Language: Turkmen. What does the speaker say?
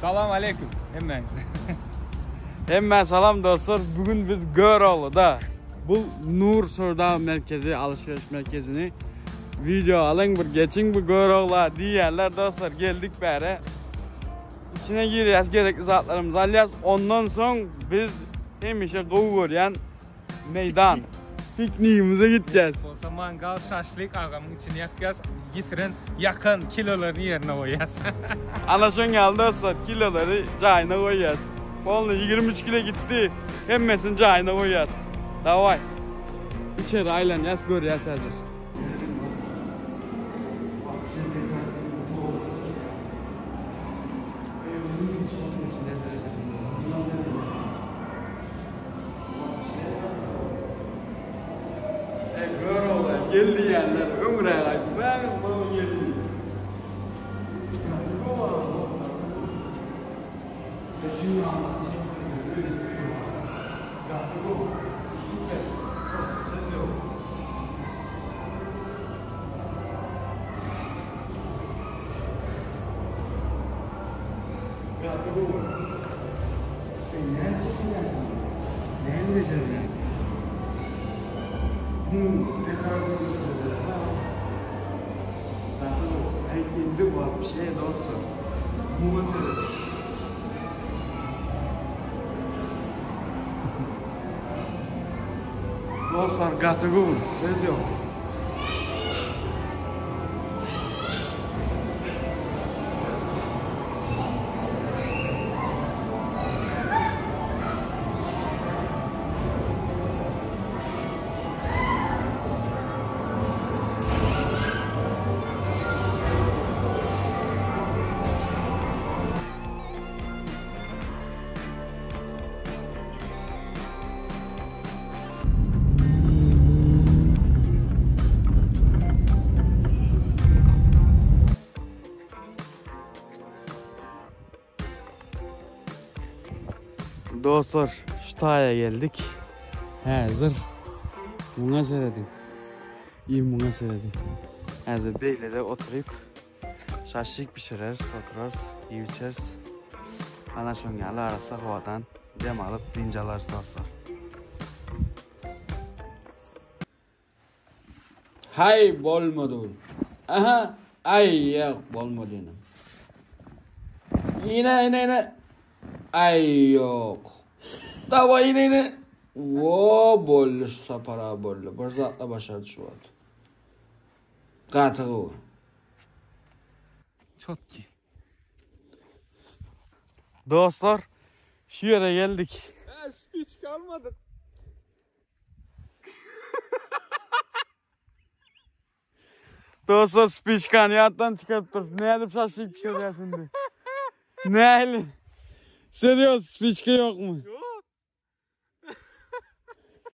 Salam aleýkum hemmäňize. Hemmä salam dostlar. Bu gün biz Göroglyda bu Nur söwda merkezi, alışveriş merkezini video alyň bir geçiň bu Görogla diýýärler dostlar. Geldik bäre. Içine girýäs, gerekli zatlarymyzy alýas. Ondan soň biz hemişe gowy görýän Meýdan. Piknigimize gitjäs. Bolsa mangal, şaşlyk agamyň içini ýakýas, ýitiren, ýakan kilolaryny ýerine goýýas. Ana şoň ýaly dostlar, kilolary jaýyna goýýas. Polny 23 kilo gitdi, hemmesini jaýyna goýýas. Daway. Içeri aýlanýas, görýäs häzir. Eý Görogly, gel diýýänler öňräk aýtmaýaňyz maňa gel diýip. Gaty gowy. Näme çekilýär? Näme bejerýär? Hmm, dekorativ Gaty gowy. Aý, indi wapşe dostlar. Muňa seret. Dostlar gaty gowy. Söz ýok. Dostlar, şu taýa geldik. Häzir muňa serediň. İyi muňa serediň. Häzir beýlede oturyp şaşlyk bişireris, oturarys, iýip içeris. Ana şoň ýaly arassa howadan dem alyp dynç alarys dostlar. Haý bolmady bu. Aha aý ýok bolmady ýene. Ýene ýene ýene. Aý ýok. Dawa ýene ýene. Wo boldy şu sapara boldy. Bir zatla başardy şu wagt. Gaty gowy. Çotki. Dostlar, şu ýere geldik. Spiçka almadyk. Dostlar spiçkany ýatdan çykarypdyrys. Nädip şaşlyk pişirýäs indi? Nähili? Serios spiçka ýokmy? Ýok.